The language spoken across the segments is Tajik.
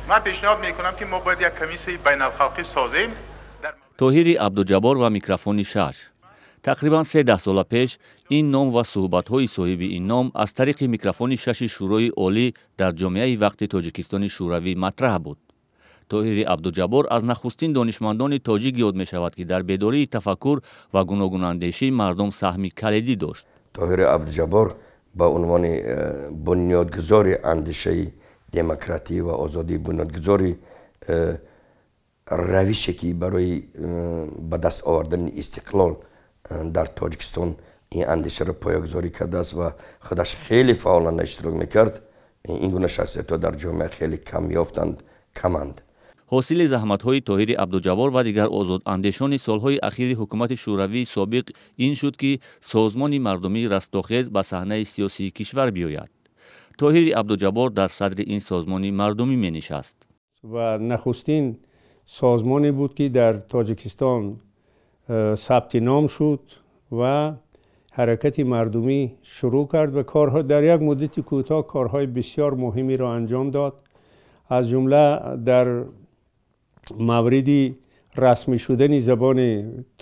Ман пешниҳод мекунам, ки мо бояд як комиссияи байналхалқӣ созем. Тоҳири Абдуҷаббор ва микрофони шаш. Тақрибан 3 даҳсола пеш ин ном ва суҳбатҳои соҳиби ин ном аз тариқи микрофони шаши Шӯрои Олӣ дар ҷомеаи вақти Тоҷикистони Шӯравӣ матраҳ буд. Тоҳири Абдуҷаббор аз нахустин донишмандони тоҷик ёд мешавад, ки дар бедории тафаккур ва гуногунандешии мардум саҳми калидӣ дошт. Тоҳири Абдуҷаббор ба унвони бунёдгузори андешаи демократӣ ва озодӣ, бунёдгузори равише, ки барои ба даст овардани истиқлол дар Тоҷикистон ин андешаро поягузорӣ кардааст ва худаш хеле фаъолона иштирок мекард, ин гуна шахсиятҳо дар ҷомеа хеле кам ёфтанд, каманд. Ҳосили заҳматҳои Тоҳири Абдуҷаббор ва дигар озодандешони солҳои ахири ҳукумати Шӯравии собиқ ин шуд, ки созмони мардумии Растохез ба саҳнаи сиёсии кишвар биёяд. Тоҳири Абдуҷаббор дар садри ин созмони мардумӣ менишаст. Ва нахустин созмоне буд, ки дар Тоҷикистон сабти ном шуд ва ҳаракати мардумӣ шурӯъ кард ва корҳо дар як муддати кӯтоҳ корҳои бисёр муҳимеро анҷом дод, аз ҷумла дар мавриди расмӣ шудани забони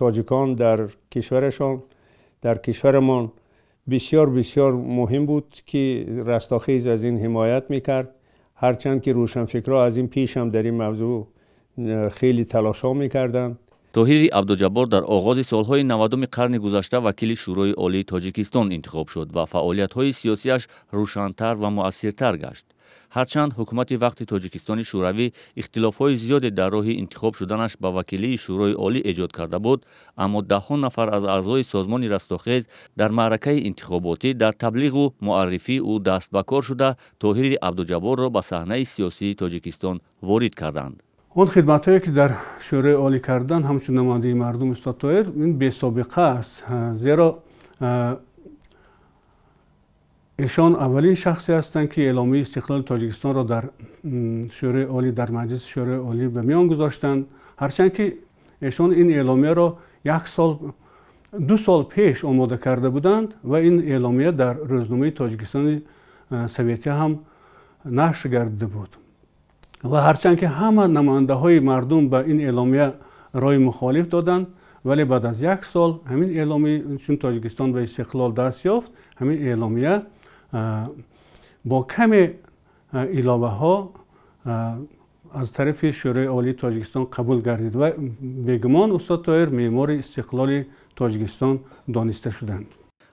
тоҷикон дар кишварашон, дар кишварамон бисёр бисёр муҳим буд, ки Растохез аз ин ҳимоят мекард, ҳарчанд ки рӯшанфикрҳо аз ин пеш ҳам дар ин мавзӯъ хеле талошҳо мекарданд. Тоҳири Абдуҷаббор дар оғози солҳои 90-уми қарни гузашта вакили Шӯрои Олии Тоҷикистон интихоб шуд ва фаъолиятҳои сиёсиаш рӯшантар ва муассиртар гашт. Ҳарчанд ҳукумати вақти Тоҷикистони Шӯравӣ ихтилофҳои зиёде дар роҳи интихоб шуданаш ба вакилии Шӯрои Олӣ эҷод карда буд, аммо даҳҳо нафар аз аъзои созмони Растохез дар маъракаи интихоботӣ дар таблиғу муаррифии ӯ даст ба кор шуда, Тоҳири Абдуҷабборро ба саҳнаи сиёсии Тоҷикистон ворид карданд. Он хидматҳое, ки дар Шӯрои Олӣ кардан ҳамчун намояндаи мардум устод Тоҳир, ин бесобиқа аст, зеро эшон аввалин шахсе ҳастанд, ки эъломияи истиқлоли Тоҷикистонро дар Шӯрои Олӣ, дар Маҷлиси Шӯрои Олӣ ба миён гузоштанд, ҳарчанд ки эшон ин эъломияро як сол, 2 сол пеш омода карда буданд ва ин эъломия дар рӯзномаи Тоҷикистони Советӣ ҳам нашр гардида буд. Ва ҳарчанд ки ҳама намояндаҳои мардум ба ин эъломия рои мухолиф доданд, вале баъд аз як сол ҳамин эъломия, чун Тоҷикистон ба истиқлол даст ёфт, ҳамин эъломия бо каме иловаҳо аз тарафи Шӯрои Олии Тоҷикистон қабул гардид ва бегумон устод Тоҳир меъмори истиқлоли Тоҷикистон дониста шуданд.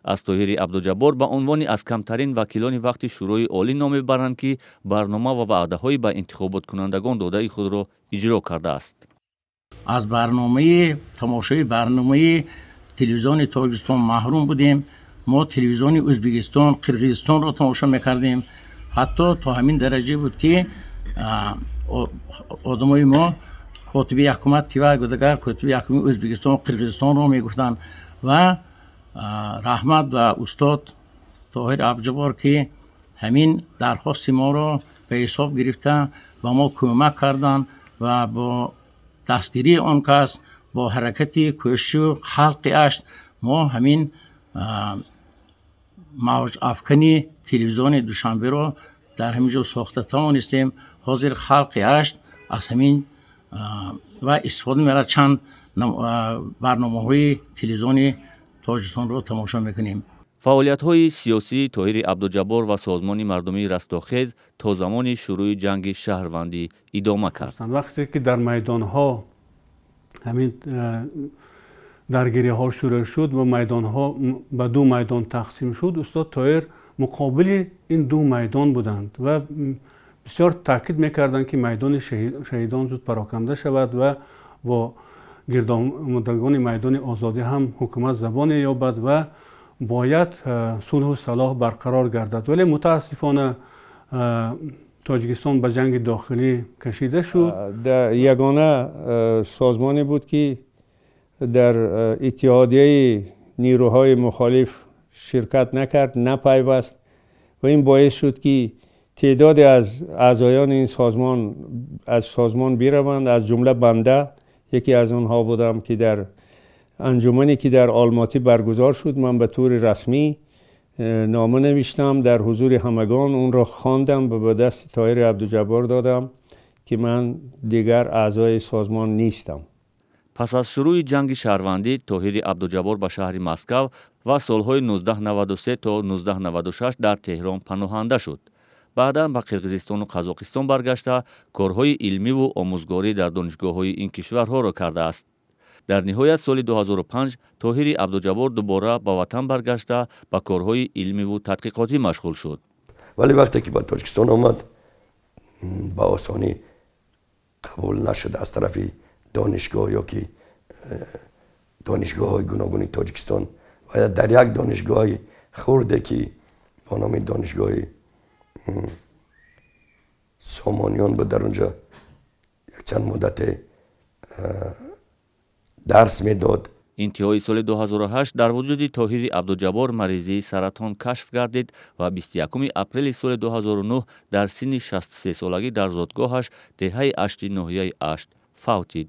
Аз Тоҳири Абдуҷаббор ба унвони аз камтарин вакилони вақти Шӯрои Олӣ ном мебаранд, ки барнома ва ваъдаҳои ба интихоботкунандагон додаи худро иҷро кардааст. Аз барномаи тамошои барномаи телевизиони Тоҷикистон маҳрум будем. Мо телевизиони Ӯзбекистон, Қирғизистонро тамошо мекардем. Ҳатто то ҳамин дараҷа буд, ки одамои мо котиби ҳукумат ки ва дигар котиби ҳукумати Ӯзбекистон, Қирғизистонро мегуфтанд. Ва раҳмат ба устод Тоҳир Абдуҷаббор, ки ҳамин дархости моро ба ҳисоб гирифта ба мо кӯмак карданд ва бо дастгирии он кас, бо ҳаракати кӯшишу халқи ашт мо ҳамин мавҷафкани телевизиони Душанберо дар ҳамин ҷо сохта тавонистем. Ҳозир халқи ашт аз ҳамин ва истифода мебарад, чанд барномаҳои телевизиони Тоҷикистонро тамошо мекунем. Фаъолиятҳои сиёсии Тоҳири Абдуҷаббор ва созмони мардумии Растохез то замони шурӯи ҷанги шаҳрвандӣ идома кард. Вақте ки дар майдонҳо ҳамин даргириҳо шурӯъ шуд ва майдонҳо ба ду майдон тақсим шуд, устод Тоҳир муқобили ин ду майдон буданд ва бисёр таъкид мекарданд, ки майдони шаҳидон зуд пароканда шавад ва бо гирдомадагони майдони озодӣ ҳам ҳукумат забоне ёбад ва бояд сулҳу салоҳ барқарор гардад. Вале мутаассифона Тоҷикистон ба ҷанги дохилӣ кашида шуд. Ягона созмоне буд, ки дар иттиҳодияи нерӯҳои мухолиф ширкат накард, напайваст ва ин боис шуд, ки теъдоде аз аъзоёни ин созмон аз созмон бираванд, аз ҷумла банда яке аз онҳо будам, ки дар анҷумане, ки дар Олматӣ баргузор шуд, ман ба тури расмӣ нома навиштам, дар ҳузури ҳамагон онро хондам ва ба дасти Тоҳири Абдуҷаббор додам, ки ки ман дигар аъзои созмон нестам. Пас аз шурӯи ҷанги шаҳрвандӣ Тоҳири Абдуҷаббор ба шаҳри Москав ва солҳои 1993 то 1996 дар Теҳрон паноҳанда шуд. Баъдан ба Қирғизистону Қазоқистон баргашта, корҳои илмиву омӯзгорӣ дар донишгоҳҳои ин кишварҳоро кардааст. Дар ниҳоят соли 2005 Тоҳири Абдуҷаббор дубора ба ватан баргашта, ба корҳои илмиву тадқиқотӣ машғул шуд. Вале вақте ки ба Тоҷикистон омад, ба осонӣ қабул нашуд аз тарафи донишгоҳ ё ки донишгоҳҳои гуногуни Тоҷикистон ва дар як донишгоҳи хурде, ки бо номи Донишгоҳи Сомониён буд, дар онҷо якчанд муддате дарс медод. Интиҳои соли 2008 дар вуҷуди Тоҳири Абдуҷаббор маризии саратон кашф гардид ва 21 апрели соли 2009 дар синни 63 солагӣ дар зодгоҳаш, деҳаи Ашти ноҳияи Ашт, фавтид.